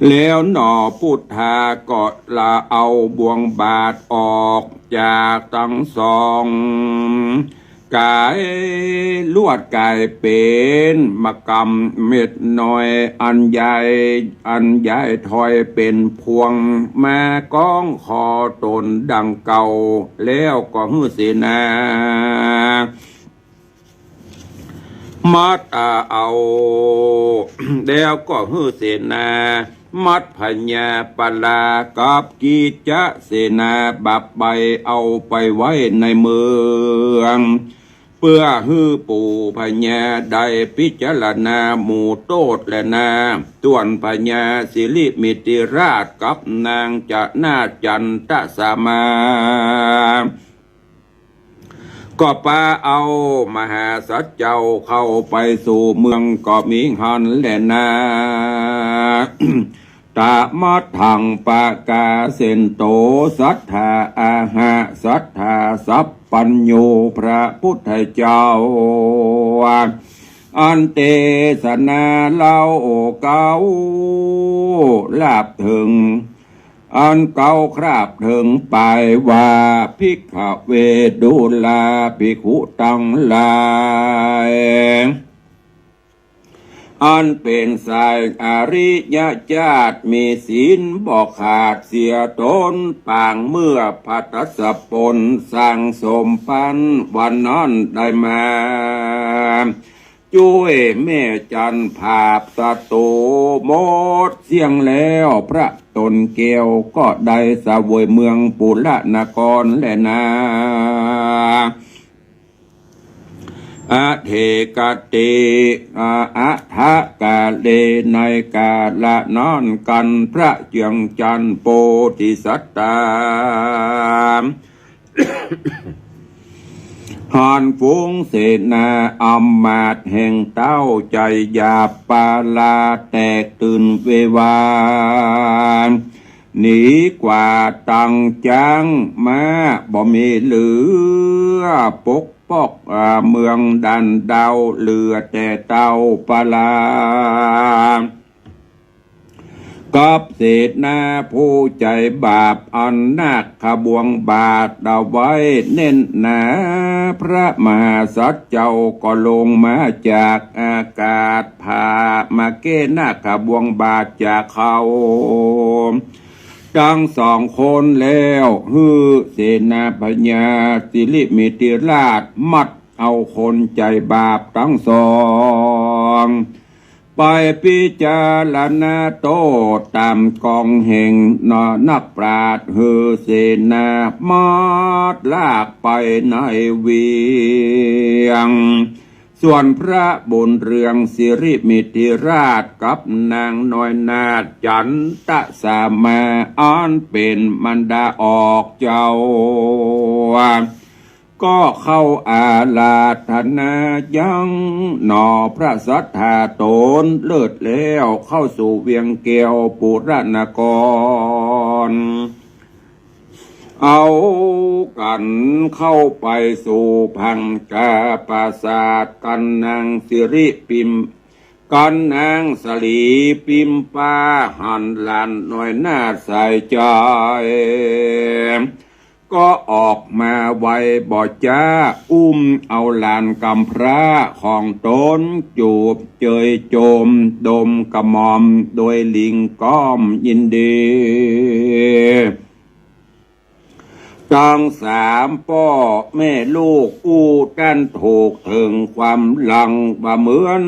แล้วหนอพุทธาก็ละเอาบ่วงบาดออกจากตังสอง ก๋ายลวดก๋ายเป๋นมะกำเม็ดน้อย อันใหญ่ อันใหญ่ถ้อยเป๋นพวง มาก้องคอต๋นดังเก่า แล้วก็หื้อเสนา มัดอาเอา แล้วก็หื้อเสนา มัดพญาปารากับกิจจเสนาบาปไป เอาไปไว้ในเมือง เปื้อหื้อปู่พญาได้พิจารณาหมู่โต้ษแลนา ส่วนพญาสิริมิติราชกับนางจนาจันตสามา ก็ปาเอามหาสัตว์เจ้าเข้าไปสู่เมืองก็มีหั้นแลนา ตะมัทธังปะกาเสนโต สัทธาอาหะ สัทธาสัพพัญญู พระพุทธเจ้า อันเตสนาเล่าเก๊า ลาบเถิง อันเก๊าคราบเถิงไปว่า ภิกขเว ดูราภิกขุตังหลาย เ อันเป๋นสายอริยะจาติ มีศีลบ่ขาดเสียตน ปางเมื่อพระทศพล สร้างสมปั๋นวันนั้นได้มา จ้วยแม่จันทร์ผาบศัตรูหมดเสี้ยงแล้ว พระต๋นแก้วก็ได้เสวยเมืองปุระนครแลนา อเถกะเต อา อถะกะเล ในกาละนั้น กันทร์พระเจืองจันทร์โปธิสัตตา หันฝูงเสนาอำมาตย์แห่งเต้า ใจ๋หยาบปาลาแตกตื่นเววา หนีกว่าตังจ๊างม้าบ่มีเหลือ ปกป้อง อ่า เมืองดันเดา เหลือแต่เต้าปาลา กับเสนาผู้ใจ๋บาป อันนาคบวงบาทเอาไว้แน่นหนา พระมหาสัตว์เจ้าก็ลงมาจากอากาศ ผ่ามาแก้นาคบวงบาทจากเขา ตังสองคนแล้ว หื้อเสนาพญาสิริมิตติราชมัดเอาคนใจ๋บาปตังสอง ไปพิจารณาโต้ษต๋ามกองแห่งนักปราชญ์ หื้อเสนามัดลากไปในเวียง ส่วนพระบุญเรืองสิริมิตติราชกับนางน้อยนาฏจันตะสามา อันเป๋นมารดาออกเจ้า ก็เข้าอาราธนายังหนอพระสัตถาต๋น เลิศแล้วเข้าสู่เวียงแก้วปุระนคร เอากั๋นเข้าไปสู่พังคาปราสาท กันนางสิริปิม กันนางสลีปิมปา หันหลานน้อยนาฏใส่ใจ๋ ก็ออกมาไวบ่จ๊า อุ้มเอาหลานกำพร้าของต๋น จูบเจยโจม ดมกระหม่อม โดยหลิ่งก้อมยินดี ตังสามป้อแม่ลูกอู้ตันถูกเถิงความหลัง บ่เหมือน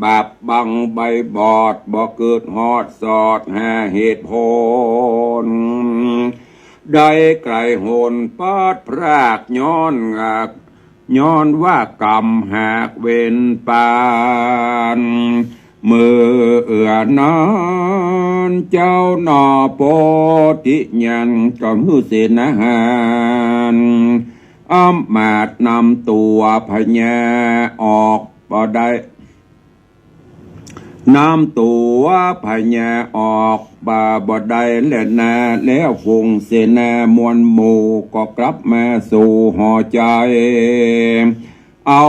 บาปบังใบบอด บ่เกิดฮอดสอดหาเหตุผล ได้ไกลโหนพลัดพรากย้อน ย้อนว่ากรรมหากเวรปาน เมื่อเอื้อนั้นเจ้าหนอโพธิญาณ ก็หื้อเสนาหารอำมาตย์นำตั๋วพญาออกบ่ได้ นำตั๋วพญาออกบ่ได้แลนา แล้วฝูงเสนามวลหมู่ก็กลับมาสู่หอใจ๋ เอา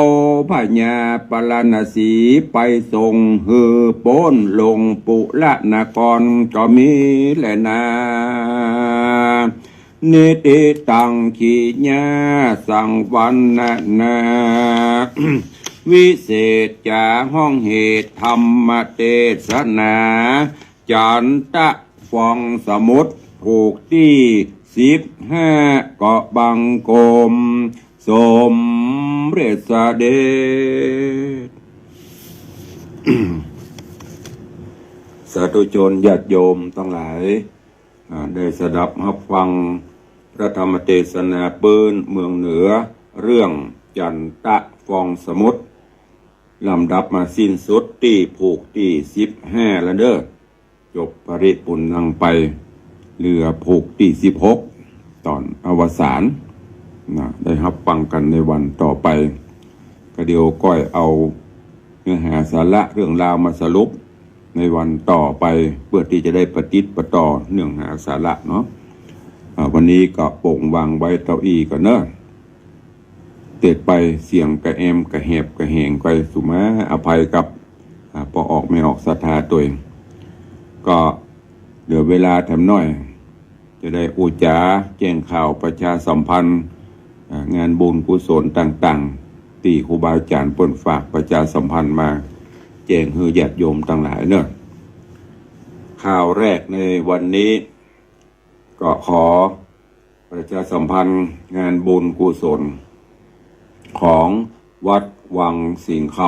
พญาปาราณสีไปส่งหื้อป๊นลงปุระนครก็มีแลนา นิทธิตัง ขีญา สังวรรณนา วิเศษจ๋าฮ้องเหตุธรรมเตสนา จันตะฟองสมุทร ผูกตี้สิบห้า ก็บังคมสมเร็จเสด็จ สาธุชนญาติโยมตังหลาย อ่า ได้สดับฮับฟังพระธรรมเตสนาปื๊นเมืองเหนือ เรื่องจันตะฟองสมุทร ลำดับมาสิ้นสุดตี้ผูกตี้สิบห้าแล้วเน้อ จบปริปุณณังไป เหลือผูกตี้สิบหก ต๋อนอวสานนะ ได้ฮับฟังกั๋นในวันต่อไป ก็เดี๋ยวก้อยเอาเนื้อหาสาระเรื่องราวมาสรุปในวันต่อไป เปื้อตี้จะได้ปะติดปะต่อเนื้อหาสาระเนาะ อ่า วันนี้ก็โป่งวางไว้เต้าอี้ก่อนเน้อ เตดไปเสียงกระแอมกระแหบกระแหงก้อยสุมาอภัยกับ อ่า ป้อออกแม่ออกศรัทธาตวย ก็เหลือเวลาแถมหน้อย จะได้อู้จ๋าแจ้งข่าวประชาสัมพันธ์ อ่า งานบุญกุศลต่างๆ ตี้ครูบาอาจ๋ารย์เปิ้นฝากประชาสัมพันธ์มา แจ้งหื้อญาติโยมตังหลายเนาะ ข่าวแรกในวันนี้ ก็ขอประชาสัมพันธ์งานบุญกุศลของวัดวังสิงห์ค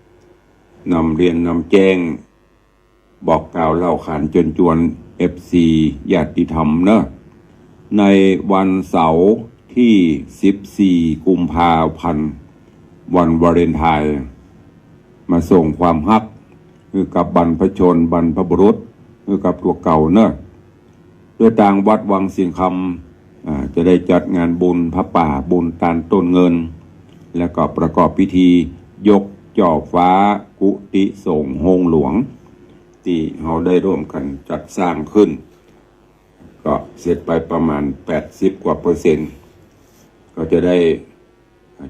ำ นำเรียนนำแจ้ง บอกกล่าวเล่าขานเจิญจวน เอฟซี ญาติธรรมเนาะ ในวันเสาร์ตี้สิบสี่กุมภาพันธ์ วันวาเลนไทน์ มาส่งความฮักหื้อกับบรรพชนบรรพบุรุษ หื้อกับตั๋วเก่าเนาะ โดยตางวัดวังสิงห์คำ อ่า จะได้จัดงานบุญผ้าป่า บุญตานต้นเงิน แล้วก็ประกอบพิธียกจ่อฟ้ากุฏิสงฆ์โฮงหลวง ตี้เฮาได้ร่วมกั๋นจัดสร้างขึ้น ก็เสร็จไปประมาณแปดสิบกว่าเปอร์เซ็นต์ ก็จะได้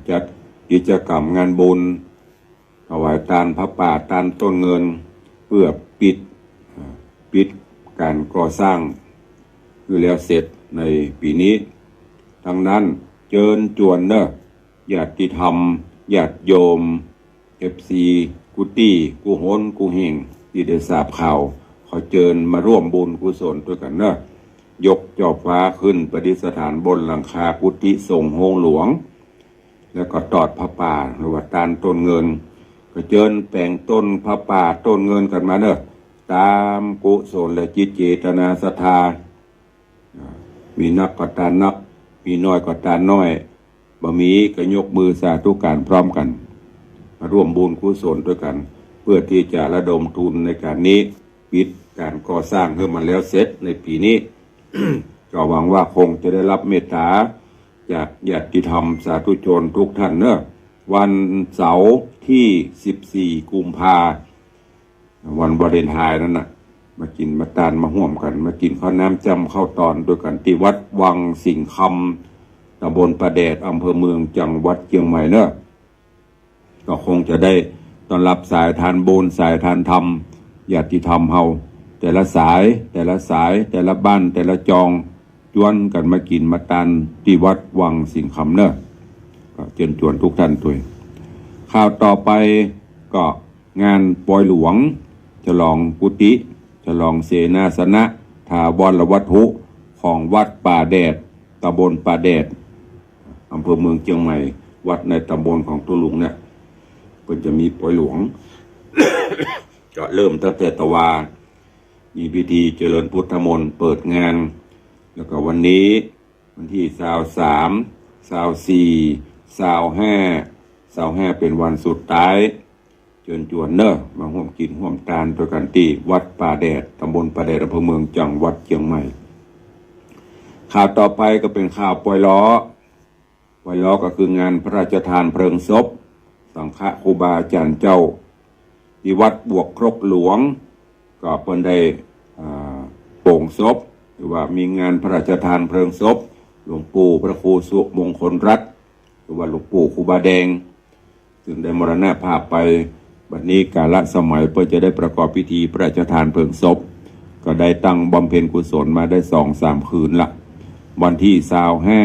จัดกิจกรรมงานบุญ ถวายตานผ้าป่าตานต้นเงิน เพื่อปิด อ่า ปิดก๋านก่อสร้างหื้อแล้วเสร็จในปี๋นี้ ดังนั้นเจิญจวนเนาะ ญาติธรรม ญาติโยม เอฟซี กู้ตี้กู้หนกู้แห่ง ตี้ได้ทราบข่าว ขอเจิญมาร่วมบุญกุศลตวยกั๋นเนาะ ยกจ่อฟ้าขึ้นประดิษฐานบนหลังคากุฏิสงฆ์โฮงหลวง แล้วก็ตอดผ้าป่าหรือว่าตานต้นเงิน ก็เจิญแป๋งต้นผ้าป่าต้นเงินกั๋นมาเนาะ ต๋ามกุศลและจิตเจตนาศรัทธา อ่า มีนักก็ตานนัก มีน้อยก็ตานน้อย บ่มีก็ยกมือสาธุการพร้อมกั๋น มาร่วมบุญกุศลตวยกั๋น เพื่อตี้จะระดมทุนในก๋านนี้ ปิดก๋านก่อสร้างหื้อมันแล้วเสร็จในปี๋นี้ ก็หวังว่าคงจะได้ฮับเมตต๋าจากญาติธรรมสาธุชนกู้ต้านเนาะ วันเสาร์ตี้สิบสี่กุมภา วันวาเลนไทน์นั้นน่ะ มากิ๋นมาตานมาฮ่วมกั๋น มากิ๋นข้าวน้ำจ้ำข้าวตอนตวยกั๋นตี้วัดวังสิงห์คำ ต๋ำบลป่าแดด อำเภอเมือง จังหวัดเจียงใหม่เนาะ ก็คงจะได้ต้อนฮับสายตานบุญสายตานธรรม ญาติธรรมเฮา แต่ละสาย แต่ละสาย แต่ละบ้าน แต่ละจอง จวนกั๋นมากิ๋นมาตานตี้วัดวังสิงห์คำเนาะ ก็เจิญจวนกู้ต้านตวย ข่าวต่อไปก็งานปอยหลวง ฉลองกุฏิ ฉลองเสนาสนะ ถาวรวัตถุของวัดป่าแดด ต๋ำบลป่าแดด อำเภอเมืองเจียงใหม่ วัดในต๋ำบลของตุ๊ลุงเนี่ย เปิ้นจะมีปอยหลวง ก็เริ่มตั้งแต่ตะวา มีพิธีเจริญพุทธมนต์เปิดงาน แล้วก็วันนี้วันตี้ซาวสาม ซาวสี่ ซาวห้า ซาวห้าเป๋นวันสุดท้าย เจิญจวนเนาะ มาฮ่วมกิ๋นฮ่วมตานตวยกั๋นตี้วัดป่าแดด ต๋ำบลป่าแดด อำเภอเมือง จังหวัดเจียงใหม่ ข่าวต่อไปก็เป๋นข่าวปอยล้อ ปอยล้อก็คืองานพระราชทานเพลิงศพ สังฆครูบาอาจ๋ารย์เจ้า ตี้วัดบวกครกหลวง ก็เปิ้นได้ อ่า โป่งศพ หรือว่ามีงานพระราชทานเพลิงศพ หลวงปู่พระครูสุมงคลรัตน์ หรือว่าหลวงปู่ครูบาแดง ซึ่งได้มรณภาพไป บัดนี้กาลสมัยเปิ้นจะได้ประกอบพิธีพระราชทานเพลิงศพ ก็ได้ตั้งบำเพ็ญกุศลมาได้สองสามคืนละ วันตี้ซาวห้า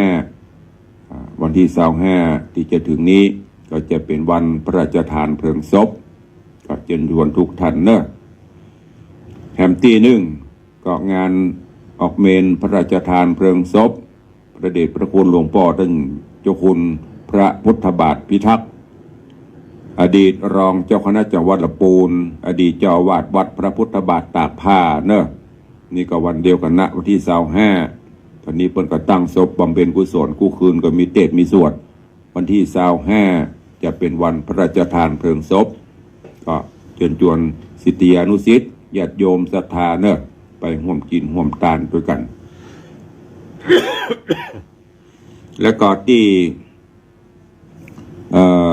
อ่า วันตี้ซาวห้าตี้จะเถิงนี้ ก็จะเป๋นวันพระราชทานเพลิงศพ ก็เจิญจวนกู้ต้านเนาะ แหมตี้นึ่ง ก็งานออกเมรุพระราชทานเพลิงศพ พระเดชพระคุณหลวงป้อต้านเจ้าคุณพระพุทธบาทพิทักษ์ อดีตรองเจ้าคณะจังหวัดละปูน อดีตเจ้าอาวาสวัดพระพุทธบาทตากผ้าเนาะ นี่ก็วันเดียวกั๋นนะ วันตี้ซาวห้า ต๋อนนี้เปิ้นก็ตั้งศพบำเพ็ญกุศล กู้คืนก็มีเตสน์มีสวด วันตี้ซาวห้า จะเป๋นวันพระราชทานเพลิงศพ ก็เจิญจวนศิษยานุศิษย์ ญาติโยมศรัทธาเนาะ ไปฮ่วมกิ๋นฮ่วมตานตวยกั๋น แล้วก็ตี้ เอ่อ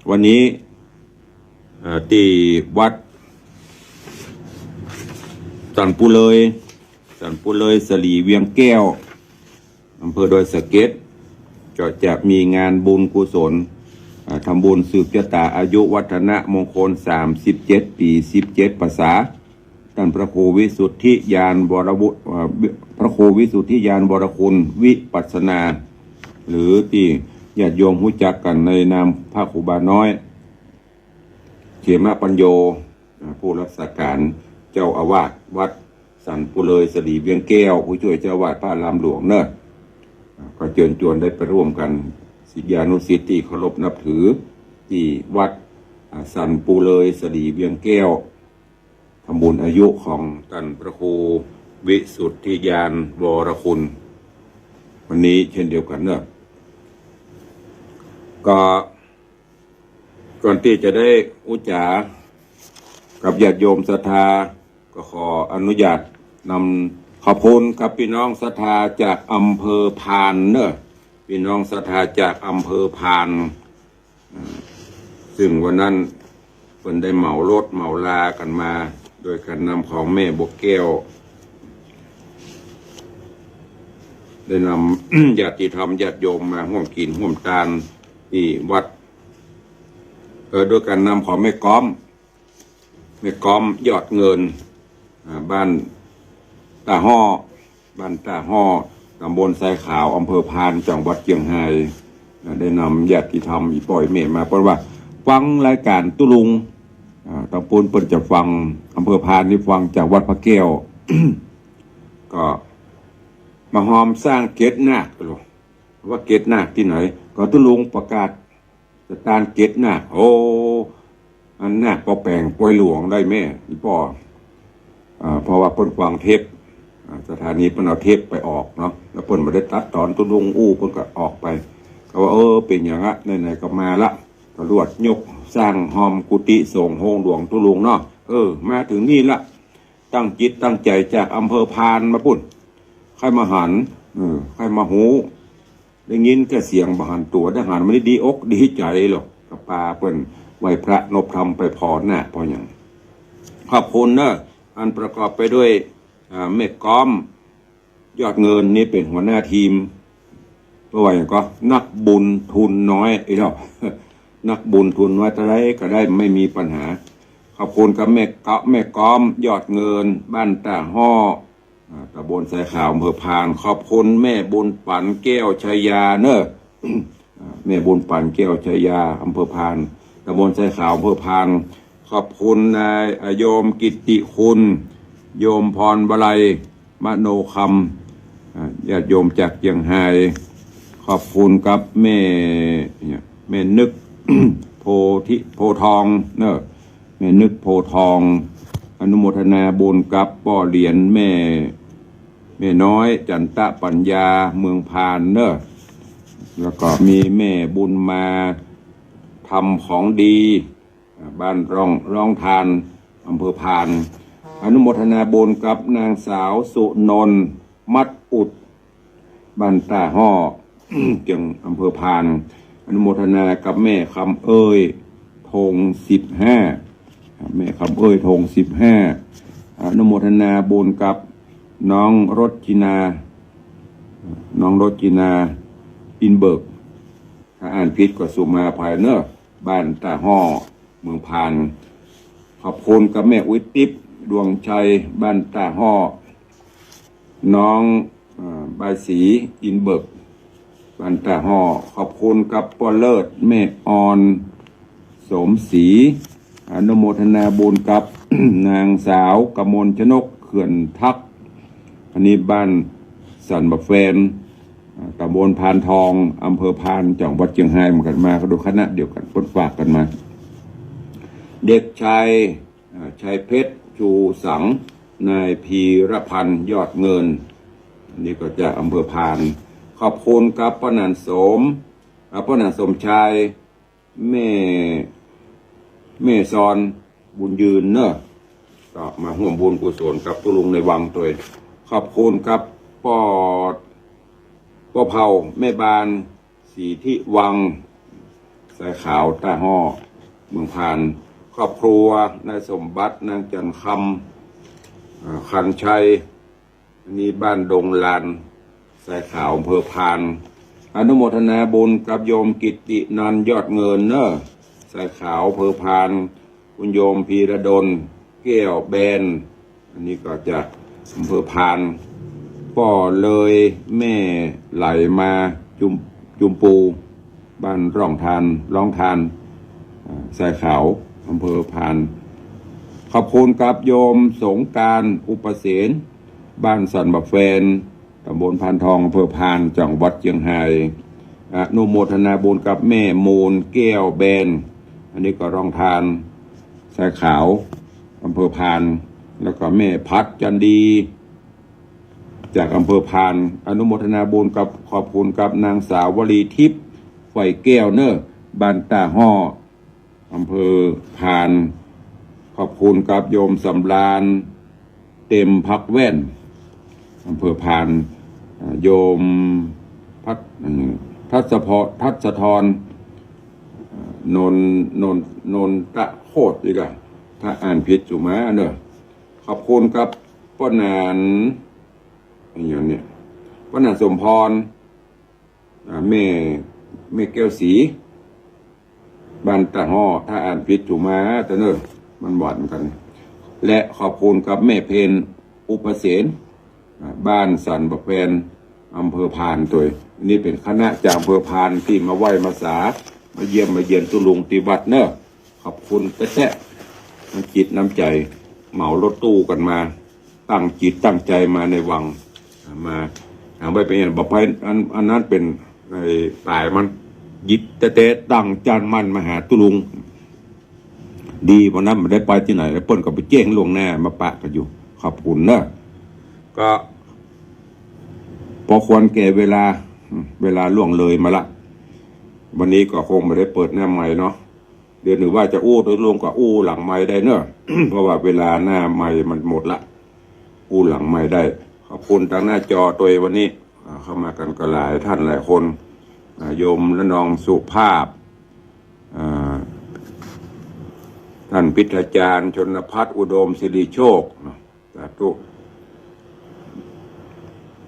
วันนี้ เอ่อ ตี้วัดสันปูเลย สันปูเลยสลีเวียงแก้ว อำเภอดอยสะเก็ด ก็จะมีงานบุญกุศล อ่า ทำบุญสืบชะตาอายุวัฒนมงคล สามสิบเจ็ดปี๋ สิบเจ็ดพรรษา ต้านพระครูวิสุทธิญาณวรวุฒิ เอ่อ พระครูวิสุทธิญาณวรคุณวิปัสสนา หรือตี้ญาติโยมฮู้จักกั๋นในนามพระครูบาน้อย เช มปัญโญ อ่า ผู้รักษาก๋านเจ้าอาวาสวัดสันปูเลยสลีเวียงแก้ว ผู้จ้วยเจ้าอาวาสพระอารามหลวงเนาะ อ่า ก็เจิญจวนได้ไปร่วมกั๋น ศิษยานุศิษย์ตี้เคารพนับถือ ตี้วัด อ่า สันปูเลยสลีเวียงแก้ว ทำบุญอายุของต้านพระครูวิสุทธิญาณวรคุณ วันนี้เช่นเดียวกั๋นเนาะ ก็ ก่อนตี้จะได้อู้จ๋ากับญาติโยมศรัทธา ก็ขออนุญาตนำขอบคุณกับปี้น้องศรัทธาจากอำเภอพานเนาะ ปี้น้องศรัทธาจากอำเภอพาน อ่า ซึ่งวันนั้นเปิ้นได้เหมารถเหมาลากั๋นมา โดยก๋านนำของแม่บัวแก้ว ได้นำ ญาติธรรมญาติโยมมาฮ่วมกิ๋นฮ่วมตานตี้วัด เอ่อ โดยก๋านนำของแม่ก๊อม แม่ก๊อมยอดเงิน อ่า บ้านต้าฮ้อ บ้านต้าฮ้อ ตำบลทรายขาว อำเภอพาน จังหวัดเจียงฮาย อ่า ได้นำญาติธรรมอี่ป้ออี่แม่มา เปิ้นว่าฟังรายก๋านตุ๊ลุง อ่า ตางปู๊นเปิ้นจะฟัง อำเภอพานนี่ฟังจากวัดพระแก้ว ก็มาฮอมสร้างเกศนาค ว่าเกศนาคตี้ไหน ก็ตุ๊ลุงประกาศ สถานเกศนาค โอ้ อันนาคปอแป๋งปอยหลวงได้แม่ อี่ป้อ อ่า เพราะว่าเปิ้นฟังเทป อ่า สถานีเปิ้นเอาเทปไปออกเนาะ แล้วเปิ้นบ่ได้ตัดตอนตุ๊ลุงอู้ เปิ้นก็ออกไป ก็ว่า เออ เป๋นอย่างละ ไหนๆ ก็มาละ ก็ลวดยกสร้างฮอมกุฏิสงฆ์โฮงหลวงตุ๊ลุงเนาะ เออ มาเถิงนี่ละ ตั้งจิตตั้งใจ๋จากอำเภอพานมาปู๊น ใค่มาหัน เออ ใค่มาฮู้ ได้ยินแก่เสียงบ่หันตั๋ว ได้หันมานี่ดีอกดีใจ๋หลอก ก็ปาเปิ้นไหว้พระนบธรรมไปผ่อนาคผ่อหยัง ขอบคุณเนาะ อันประกอบไปด้วย อ่า แม่ก๊อมยอดเงินนี่เป๋นหัวหน้าทีม เพราะว่าอย่างก็ นักบุญทุนน้อย เอ้ยเนาะ นักบุญทุนน้อยเต้าใดก็ได้ ไม่มีปัญหา ขอบคุณกับแม่ก๊อม แม่ก๊อมยอดเงิน บ้านต้าฮ้อ อ่า ตำบลทรายขาว อำเภอพาน ขอบคุณแม่บุญปั๋น แก้วชัยยาเนาะ อ่า แม่บุญปั๋น แก้วชัยยา อำเภอพาน ตำบลทรายขาว อำเภอพาน ขอบคุณนาย อ่า โยมกิตติคุณ โยมพรวลัย มโนคำ อ่า ญาติโยมจากเจียงฮาย ขอบคุณกับแม่ เนี่ย แม่นึก โพธิ โพทองเนาะ แม่นึก โพทอง อนุโมทนาบุญกับป้อเหรียญ แม่ แม่น้อย จันตะปัญญา เมืองพานเนาะ แล้วก็มีแม่บุญมา ธรรมของดี อ่า บ้านร่อง ร่องทาน อำเภอพาน อนุโมทนาบุญกับนางสาวสุนนท์ มัดอุด บ้านต้าฮ้อ เจียง อำเภอพาน อนุโมทนากับแม่คำเอ้ย ธงสิบห้า แม่คำเอ้ย ธงสิบห้า อนุโมทนาบุญกับน้องรจนา น้องรจนา อินเบิก ถ้าอ่านผิดก็สุมาอภัยเนาะ บ้านต้าฮ้อ เมืองพาน ขอบคุณกับแม่อุ๊ยติ๊บ ดวงชัย บ้านต้าฮ้อ น้อง เอ่อ บายศรี อินเบิก บ้านต้าฮ้อ ขอบคุณกับป้อเลิศ แม่ออน สมศรี อนุโมทนาบุญกับ นางสาวกมลชนก เขื่อนทัก อันนี้บ้านสันบะแฟน อ่า ตำบลพานทอง อำเภอพาน จังหวัดเจียงฮาย เหมือนกั๋น มาก็โดยคณะเดียวกั๋น เปิ้นฝากกั๋นมา เด็กชาย อ่า ชัยเพชร ชูสัง นายพีรพันธ์ ยอดเงิน นี่ก็จากอำเภอพาน ขอบคุณกับป้อหนานสม อ่า ป้อหนานสมชาย แม่ แม่ซอน บุญยืนเนาะ ก็มาฮ่วมบุญกุศลกับตุ๊ลุงในวังตวย ขอบคุณกับป้อ ป้อเผ่า แม่บาน ศรีทิวัง ทรายขาว ต้าฮ้อ เมืองพาน ครอบครัวนายสมบัติ นางจันทร์คำ อ่า คันชัย อันนี้บ้านดงลาน ทรายขาว อำเภอพาน อนุโมทนาบุญกับโยมกิตตินันท์ ยอดเงินเนาะ ทรายขาว อำเภอพาน คุณโยมพีระดล แก้วแบน อันนี้ก็จากอำเภอพาน ป้อเลย แม่ไหลมา จุม จุมปู บ้านร่องทาน ร่องทาน อ่า ทรายขาว อำเภอพาน ขอบคุณกับโยมสงกรานต์ อุปเสน บ้านสันบะแฟน ตำบลพานทอง อำเภอพาน จังหวัดเจียงฮาย อนุโมทนาบุญกับแม่มูลแก้วแบน อันนี้ก็โรงทานทรายขาว อำเภอพาน แล้วก็แม่พัดจันดี จากอำเภอพาน อนุโมทนาบุญกับ ขอบคุณกับนางสาววลีทิพย์ ไฟแก้วเนอะ บ้านต้าฮ้อ อำเภอพาน ขอบคุณกับโยมสำราญ เต็มพักแว่น อำเภอพาน อ่า โยมพัด อืม ทัศพร ทัศธร อ่า นน นน นนทะโคตรอีกอะ ถ้าอ่านผิดสุมาเนอะ ขอบคุณกับป้อหนาน อย่างเนี้ย ป้อหนานสมพร อ่า แม่ แม่แก้วศรี บ้านต้าฮ้อ ถ้าอ่านผิดสุมาเต๊อะเนอะ มันหวานกัน และขอบคุณกับแม่เพน อุปเสน อ่า บ้านสันบะแฟน อำเภอพานตวย นี่เป๋นคณะจากอำเภอพานตี้มาไหว้มาสา มาเยี่ยมมาเยียนตุ๊ลุงตี้วัดเนอะ ขอบคุณแต๊ๆ น้ำจิตน้ำใจ๋ เหมารถตู้กั๋นมา ตั้งจิตตั้งใจ๋มาในวัง มา ถามว่าเป๋นบ่ไป อัน อันนั้นเป๋น ไอ้ ต๋ายมัน จิตแต๊ๆ ตั้งจั้นมั่นมาหาตุ๊ลุง ดี วันนั้นบ่ได้ไปตี้ไหน แล้วเปิ้นก็ไปแจ้งล่วงหน้ามาปะกั๋นอยู่ ขอบคุณเนอะ ก็ พอควรแก่เวลา เวลาล่วงเลยมาละ วันนี้ก็คงบ่ได้เปิดหน้าไมค์เนาะ เดี๋ยวหนึ่งว่าจะอู้ตุ๊ลุงก็อู้หลังไมค์ได้เนอะ เพราะว่าเวลาหน้าไมค์มันหมดละ อู้หลังไมค์ได้ ขอบคุณตางหน้าจอตวยวันนี้ อ่า เข้ามากั๋นก็หลายท่านหลายคน อ่า โยมละนองสุภาพ อ่า ท่านพิทยาจารย์ ชนภัทร อุดมสิริโชค สาธุ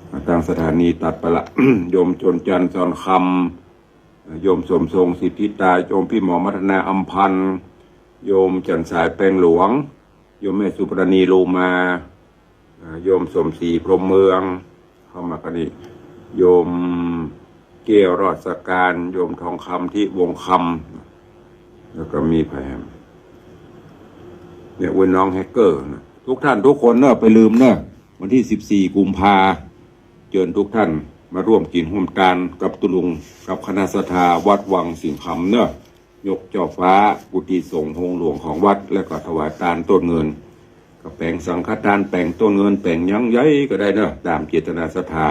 อ่า ตางสถานีตัดไปละ โยมชนจันทร์ สอนคำ โยมสมทรง สิทธิตา โยมพี่หมอมัทนา อำพันธ์ โยมจันทร์สาย แปงหลวง โยมแม่สุปราณี โลมา อ่า โยมสมศรี พรหมเมือง เข้ามากั๋นอีก โยมแก้ว รอดสการ โยมทองคำ ทิวงศ์คำ แล้วก็มีใผ เนี่ย อ้วนน้องแฮกเกอร์นะ ทุกท่านทุกคนเนอะ ไปลืมเนอะ วันตี้สิบสี่กุมภา เจิญทุกท่านมาร่วมกิ๋นฮ่วมตานกับตุ๊ลุง กับคณะศรัทธาวัดวังสิงห์คำเนอะ ยกจอฟ้า กุฏิสงฆ์โฮงหลวงของวัด แล้วก็ถวายตานต้นเงิน ก็แป๋งสังฆตาน แป๋งต้นเงิน แป๋งหยังใหญ่ก็ได้เนอะ ต๋ามเจตนาศรัทธา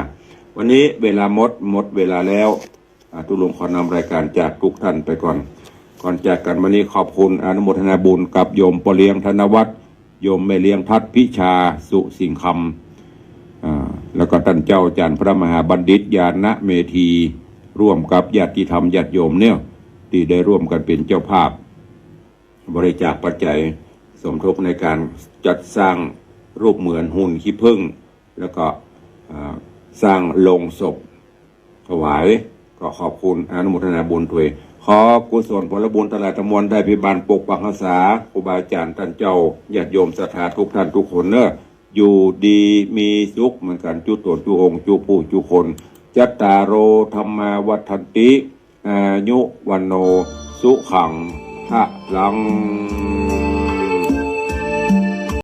วันนี้เวลาหมด หมดเวลาแล้ว อ่า ตุ๊ลุงขอนำรายการจากทุกท่านไปก่อน ก่อนจากกั๋นวันนี้ขอบคุณ อนุโมทนาบุญกับโยมป้อเลี้ยง ธนวัฒน์ โยมแม่เลี้ยง ทัศน์พิชา สุสิงห์คำ อ่า แล้วก็ต้านเจ้าอาจ๋ารย์พระมหาบัณฑิต ญาณเมธี ร่วมกับญาติธรรมญาติโยมเนี่ย ตี้ได้ร่วมกั๋นเป๋นเจ้าภาพ บริจาคปัจจัยสมทบในก๋านจัดสร้างรูปเหมือนหุ่นขี้ผึ้ง แล้วก็ อ่า สร้างโลงศพถวาย ก็ขอบคุณ อนุโมทนาบุญตวย ขอกุศลผลบุญตังหลายตังมวลได้พิบาลปกปักรักษาครูบาอาจ๋ารย์ต้านเจ้าญาติโยมศรัทธาทุกท่านทุกคนเนอะ อยู่ดีมีสุขเหมือนกั๋น จุ๊ต๋นจุ๊องค์ จุ๊ผู้จุ๊คน จัตตาโร ธัมมา วัฑฒันติ อายุ วัณโณ สุขัง พลัง